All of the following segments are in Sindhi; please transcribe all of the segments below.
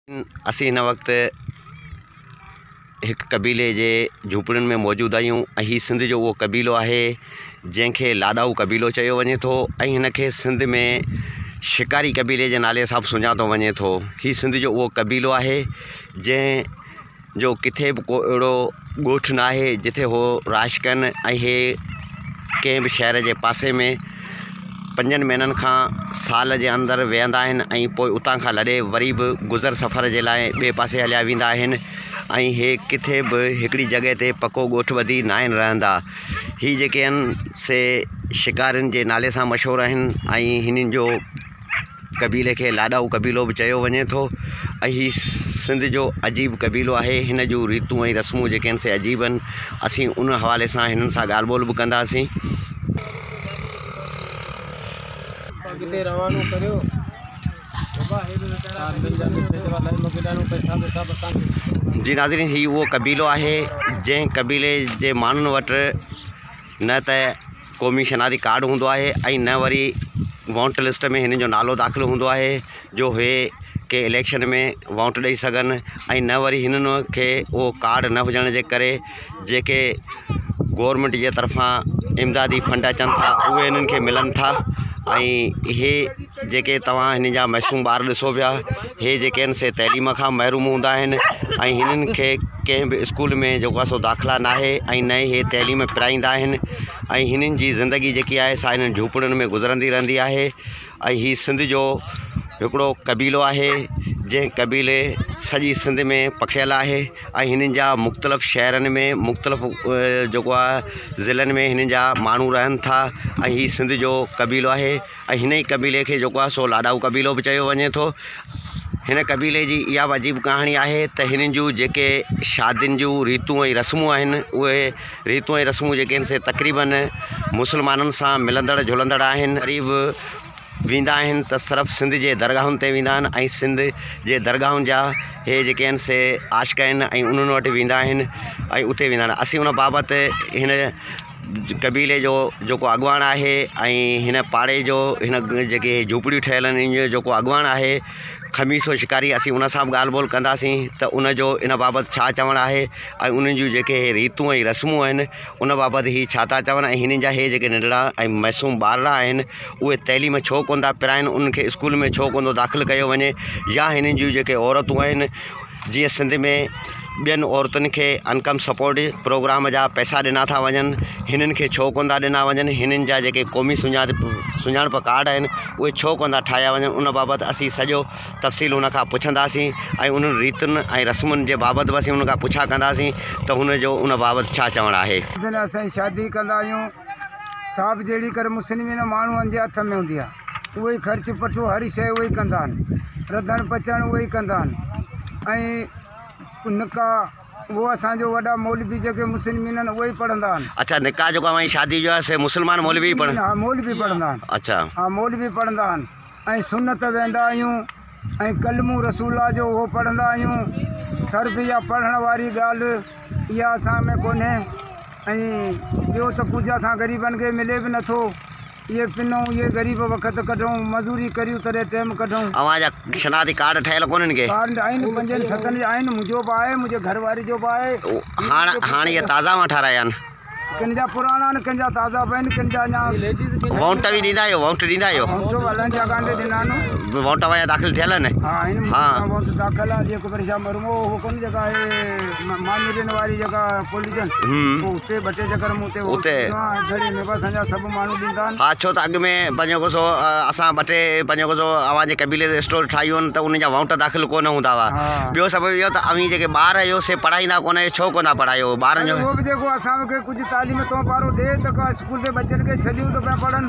اسين هن وقت هڪ قبيلي جي جهوپڙين ۾ موجود آهيون ۽ هي سنڌ جو اهو قبيلو آهي جنهن کي لاڏائو قبيلو چيو وڃي ٿو ۽ هن کي سنڌ ۾ شڪاري قبيلي جي نالي سان به سڃاتو وڃي ٿو هي سنڌ جو اهو قبيلو آهي جنهن جو ڪٿي به ڪو اهڙو ڳوٺ ناهي جتي هو رهائش ڪن ۽ هي ڪنهن به شهر جي پاسي ۾ پنجن مهينن کان سال جي اندر ويهندا آهن ۽ پوء اتان کان لڏي وري به گذر سفر جي لاء ٻئي پاسي هليا ويندا آهن ۽ هي ڪٿي به هڪڙي جڳهه تي پڪو ڳوٺ ٻڌي ناهن رهندا هي جيڪي آهن سي شڪارين جي نالي سان مشهور آهن ۽ هنن جو قبيلي کي لاڏائو قبيلو به چيو وڃي ٿو ۽ هي سنڌ جو عجيب قبيلو آهي هن جون ريتون ۽ رسمون جيڪي آهن سي عجيب آهن اسين ان حوالي سان هنن سان ڳالهه ٻولهه به ڪنداسين. جي ناظرين هي اهو قبيلو آهي جنهن قبيلي جي ماڻهن وٽ نه ته قومي شناختي ڪارڊ هوندو آهي ۽ نه وري ووٽ لسٽ ۾ هنن جو نالو داخل هوندو آهي جو هي ڪنهن اليڪشن ۾ ووٽ ڏئي سگهن ۽ نه وري هنن کي اهو ڪارڊ نه هجڻ جي ڪري جيڪي گورنمينٽ جي طرفان امدادي فنڊ اچن ٿا اهي هنن کي ملن ٿا ۽ اهي جيڪي توهان هن جا معصوم ٻار ڏسو پيا هي جيڪي آهن سي تعليم کان محروم هوندا آهن ۽ هنن کي ڪنهن به اسڪول ۾ جيڪو آهي سو داخلا ناهي ۽ نه ئي هي تعليم پرائيندا آهن ۽ هنن جي زندگي جيڪي آهي سا هنن جهوپڙين ۾ گذرندي رهندي آهي ۽ هي سنڌ جو هڪڙو قبيلو آهي جنهن قبيلي سڄي سنڌ ۾ پکڙيل آهي ۽ هنن جا مختلف شهرن ۾ مختلف جيڪو آهي ضلعن ۾ هنن جا ماڻهو رهن ٿا ۽ هي سنڌ جو قبيلو آهي ۽ هن ئي قبيلي کي جيڪو آهي سو لاڏائو قبيلو به چيو وڃي ٿو. هن قبيلي جي اها به عجيب ڪهاڻي آهي ته هنن جون جيڪي شادين جون ريتون ۽ رسمون آهن اهي ريتون ۽ رسمون جيڪي آهن سي تقريبن مسلمانن سان ملندڙ جلندڙ آهن وري به ويندا آهن ته صرف سنڌ جي درگاهن تي ويندا آهن ۽ سنڌ جي درگاهن جا هي جيڪي آهن سي عاشق آهن ۽ انهن وٽ ويندا آهن ۽ اتي ويندا آهن اسين ان بابت هن قبيلي جو جيڪو اڳواڻ آهي ۽ هن پاڙي جو هن جيڪي جهوپڙيون ٺهيل آهن ان جو جيڪو اڳواڻ آهي خميسو شڪاري اسين ان سان به ڳالهه ٻولهه ڪنداسين ته ان جو ان بابت ڇا چوڻ آهي ۽ انهن جون جيڪي هي ريتون ۽ رسمون آهن ان بابت هي ڇا ٿا چون ۽ هنن جا هي جيڪي ننڍڙا ۽ معصوم ٻارڙا آهن اهي تعليم ڇو ڪونه ٿا پرائن انهن کي اسڪول ۾ ڇو ڪونه ٿو داخل ڪيو وڃي يا هنن جون جيڪي عورتون آهن جيئن سنڌ ۾ ٻين عورتن کي انڪم سپورٽ پروگرام جا پئسا ڏنا ٿا وڃن هنن کي ڇو ڪونه ٿا ڏنا وڃن هنن جا جيڪي قومي سڃاڻپ ڪارڊ آهن اهي ڇو ڪونه ٿا ٺاهيا وڃن ان بابت اسين سڄو تفصيل هن کان پڇنداسين ۽ انهن ريتن ۽ رسمن جي بابت به اسين هن کان پڇا ڪنداسين ته هن جو ان بابت ڇا چوڻ آهي. جڏهن اسين شادي ڪندا آهيون صاحب جهڙي ڪر مسلمين ماڻهن جي هٿ ۾ هوندي آهي. اهي ئي خرچ پٺو هر شيء اهي ئي ڪندا آهن رڌڻ پچڻ اهي ئي ڪندا آهن ۽ نڪاح اهو اسانجو وڏا مولوي جيڪي مسلمين آهن اهي ئي پڙهندا آهن. اڇا نڪاح جيڪو اوهان جي شادي جو آهي سي مسلمان مولوي ئي پڙهن. ها مولوي پڙهندا آهن. اڇا. ها مولوي پڙهندا آهن ۽ سنت ويندا آهيون ۽ ڪلمو رسول الله جو اهو پڙهندا آهيون صرف اها پڙهڻ واري ڳالهه اها اسان ۾ ڪونهي ۽ ٻيو ته ڪجهه اسان غريبن کي ملي به نٿو. اهي پنون اهي غريب وقت ڪڍون مزوري ڪريون تڏهن ٽيم ڪڍون. اوهان جا شناختي ڪارڊ ٺهيل ڪونهن ڪي؟ ڪارڊ آهن پنجن ستن جا آهن منهنجو به آهي منهنجي گهر واري جو به آهي. هاڻ هاڻ اهي تازا اوهان ٺهرايا آهن؟ ڪن جا پراڻا آهن ڪن جا تازا به آهن ڪن جا اڃا. وونٽ به ڏيندا آهيو وونٽ ڏيندا آهيو؟ وونٽ به هلن جا ڪانڊ ڏنا آهن. وونٽ اوهان جا داخل ٿيل آهن؟ ها آهن منهنجا وونٽ داخل آهن جيڪو پريشان مرمو اهو ڪونه جيڪا آهي مانيرين واري جيڪا پوليجن پوء اتي ٻه ٽي چڪر مون اتي ووٽ ڏنو آهي ڌڙي ۾ به اسان جا سڀ ماڻهو ڏيندا آهن. ها ڇو ته اڳ ۾ پنهنجو ڪو سو اسان ٻه ٽي پنهنجو ڪو سو اوهان جي قبيلي تي اسٽور ٺاهيون آهن ته انهن جا ووٽ داخل ڪونه هوندا هئا ٻيو سبب اهو ته اوهين جيڪي ٻار آهيو سي پڙهائيندا ڪونه آهيو ڇو ڪونه ٿا پڙهايو ٻارن جو. اهو به جيڪو اسان کي ڪجهه تعليم تو پارو ڏي ته ڪا اسڪول تي ٻچن کي ڇڏيون ته پيا پڙهن.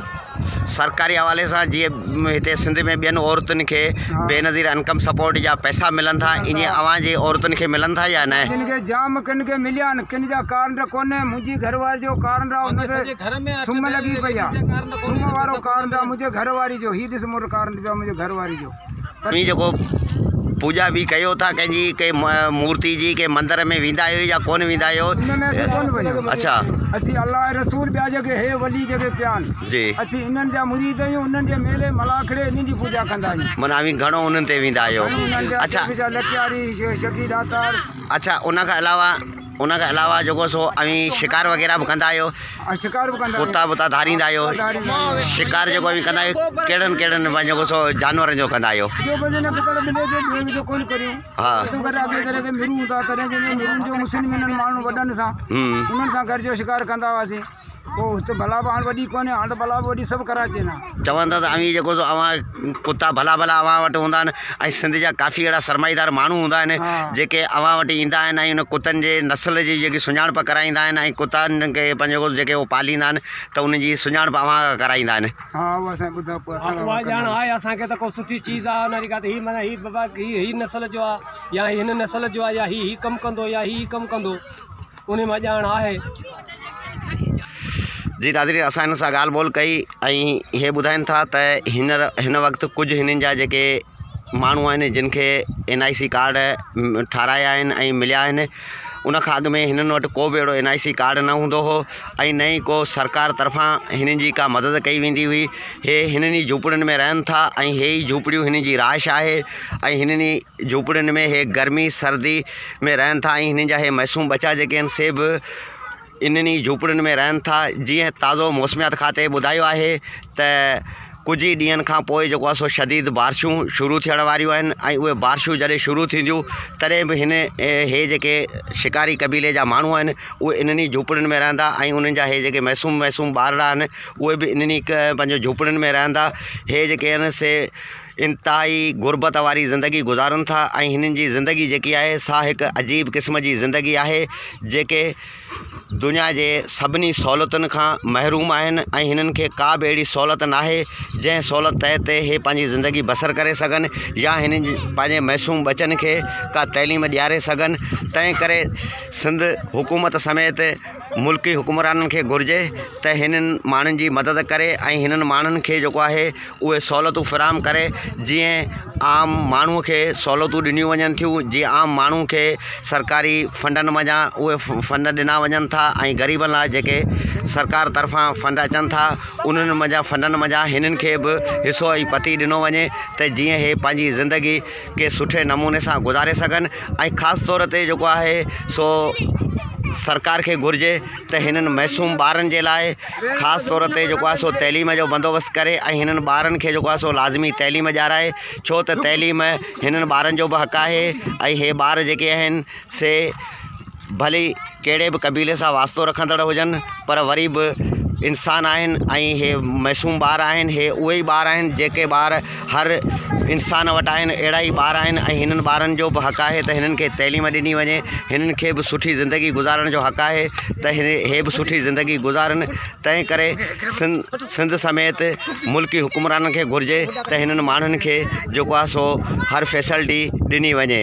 سرڪاري حوالي سان جيئن هتي سنڌ ۾ ٻين عورتن کي بينظير انڪم سپورٽ جا پئسا ملن ٿا ائين اوهان جي عورتن کي ملن ٿا يا نه؟ ڪن کي جام ڪن کي مليا آهن ڪن جا ڪارنڊ ڪونهي منهنجي گهر واري جو ڪارنڊ آهي ان تي سم لڳي پئي آهي سم وارو ڪارنڊ آهي منهنجي گهر واري جو هي ڏس مون وٽ ڪارنڊ پيو آهي منهنجي گهر واري جو. اوهين جيڪو پوڄا به ڪيو ٿا ڪنهن جي ڪنهن مورتي جي ڪنهن مندر ۾ ويندا آهيو يا ڪونه ويندا آهيو؟ ان ۾ اسين ڪونه وڃون. اڇا. اسين الله ۽ رسول ٻيا جيڪي هي ولي جيڪي پيا آهن. جي. اسين انهن جا مريد آهيون انهن جي ميلي ملاکڙي انهن جي پوڄا ڪندا آهيون. معنيٰ اوهين گهڻو انهن تي ويندا آهيو. گهڻو انهن جا اڇا. لڪياري شڪي ڏاتار. اڇا ان کان علاوه ان کان علاوه جيڪو سو اوهين شڪار وغيره به ڪندا آهيو؟ شڪار به ڪندا آهيون. ڪتا بتا ڌاريندا آهيو؟ شڪار جيڪو اوهين ڪندا آهيو ڪهڙن ڪهڙن پنهنجو سو جانورن جو ڪندا آهيو؟ جو بس ان گدڙ ٻلي جو ٻيو جو ڪونه ڪريون. ها. گهٽ ۾ گهٽ اڳي ڪري ڪي مرون هوندا تڏهن جنهن ۾ مرون جو مسلمانن ماڻهن وڏن سان انهن سان گهر جو شڪار ڪندا هئاسين. پوء هت بلا به هاڻ وڏي ڪونهي هاڻ ته بلا به وڏي سڀ ڪراچي نا. چون ٿا ته اوهين جيڪو سو اوهان ڪتا ڀلا ڀلا اوهان وٽ هوندا آهن ۽ سنڌ جا ڪافي اهڙا سرمائيدار ماڻهو هوندا آهن جيڪي اوهان وٽ ايندا آهن ۽ ان ڪتن جي نسل جي جيڪي سڃاڻپ ڪرائيندا آهن ۽ ڪتن کي پنهنجو جيڪي هو پاليندا آهن ته انهن جي سڃاڻپ اوهان کان ڪرائيندا آهن. ها اهو اسان ٻڌو پوء اسان اها ڄاڻ آهي اسان کي ته ڪو سٺي چيز آهي ان جي ڪا ته هي معنيٰ هي بابا هي هي نسل جو آهي يا هي هن نسل جو آهي يا هي هي ڪم ڪندو يا هي هي ڪم ڪندو انهي مان ڄاڻ آهي. جي ناظرين اسان هن سان ڳالهه ٻولهه ڪئي ۽ هي ٻڌائين ٿا ته هينئر هن وقت ڪجهه هنن جا جيڪي ماڻهو آهن جن کي اين آء سي ڪارڊ ٺارايا آهن ۽ مليا آهن ان کان اڳ ۾ هنن وٽ ڪو به اهڙو اين آء سي ڪارڊ نه هوندو هو ۽ نه ئي ڪو سرڪار طرفان هنن جي ڪا مدد ڪئي ويندي هئي هي هنن ئي جهوپڙين ۾ رهن ٿا ۽ هي ئي جهوپڙيون هنن جي رهائش آهي ۽ هنن ئي جهوپڙين ۾ هي گرمي سردي ۾ رهن ٿا ۽ هنن جا هي معصوم ٻچا جيڪي آهن سي به انهن ئي جهوپڙين ۾ رهن ٿا جيئن تازو موسميات کاتي ٻڌايو آهي ته ڪجهه ئي ڏينهن کان پوء جيڪو آهي سو شديد بارشون شروع ٿيڻ واريون آهن ۽ اهي بارشون جڏهن شروع ٿينديون تڏهن به هن هي جيڪي شڪاري قبيلي جا ماڻهو آهن اهي انهن ئي جهوپڙين ۾ رهندا ۽ انهن جا هي جيڪي معصوم معصوم ٻارڙا آهن اهي به انهن ئي پنهنجو جهوپڙين ۾ رهندا هي جيڪي آهن سي انتهائي غربت واري زندگي گذارن ٿا ۽ هنن جي زندگي جيڪي آهي سا هڪ عجيب قسم جي زندگي آهي جيڪي دنيا جي سڀني سهولتن کان محروم آهن ۽ هنن کي ڪا به اهڙي سهولت ناهي جنهن سهولت تحت هي پنهنجي زندگي بسر ڪري سگهن يا هنن پنهنجي معصوم ٻچن کي ڪا تعليم ڏياري سگهن تنهن ڪري سنڌ حڪومت سميت ملڪي حڪمرانن کي گهرجي ته هنن ماڻهن جي مدد ڪري ۽ هنن ماڻهن کي جيڪو آهي اهي سهولتون فراهم ڪري جيئن عام ماڻهو کي سهولتون ڏنيون وڃن ٿيون جيئن عام ماڻهو کي سرڪاري فنڊن منجهان اهي فنڊ ڏنا وڃن ٿا ۽ غريبن لاءِ جيڪي سرڪار طرفان فنڊ اچن ٿا انهن منجهان فنڊن منجهان هنن کي به حصو ۽ پتي ڏنو وڃي ته جيئن هي پنهنجي زندگي کي سٺي نموني سان گذاري سگهن ۽ خاص طور تي جيڪو آهي سو سرڪار کي گهرجي ته هنن معصوم ٻارن جي لاءِ خاص طور تي جيڪو آهي سو تعليم جو بندوبست ڪري ۽ هنن ٻارن کي جيڪو آهي سو لازمي تعليم ڏيارائي ڇو ته تعليم هنن ٻارن جو به حق آهي ۽ هي ٻار جيڪي آهن سي ڀلي ڪهڙي به قبيلي سان واسطو رکندڙ هجن پر وري به انسان آهن ۽ هي معصوم ٻار آهن هي اهي ئي ٻار آهن جيڪي ٻار هر انسان وٽ آهن اهڙا ئي ٻار آهن ۽ هنن ٻارن جو به حق آهي ته هنن کي تعليم ڏني وڃي هنن کي به سٺي زندگي گذارڻ جو حق آهي ته هي به سٺي زندگي گذارن تنهن ڪري سنڌ سميت ملڪي حڪمرانن کي گهرجي ته هنن ماڻهن کي جيڪو آهي سو هر فيسلٽي ڏني وڃي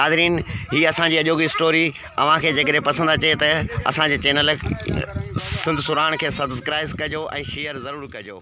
ناظرين هي اسانجي اڄوڪي اسٽوري اوهان کي جيڪڏهن پسند اچي ته اسانجي چينل سنڌ سرهاڻ کي سبسڪرائب ڪجو ۽ شيئر ضرور ڪجو.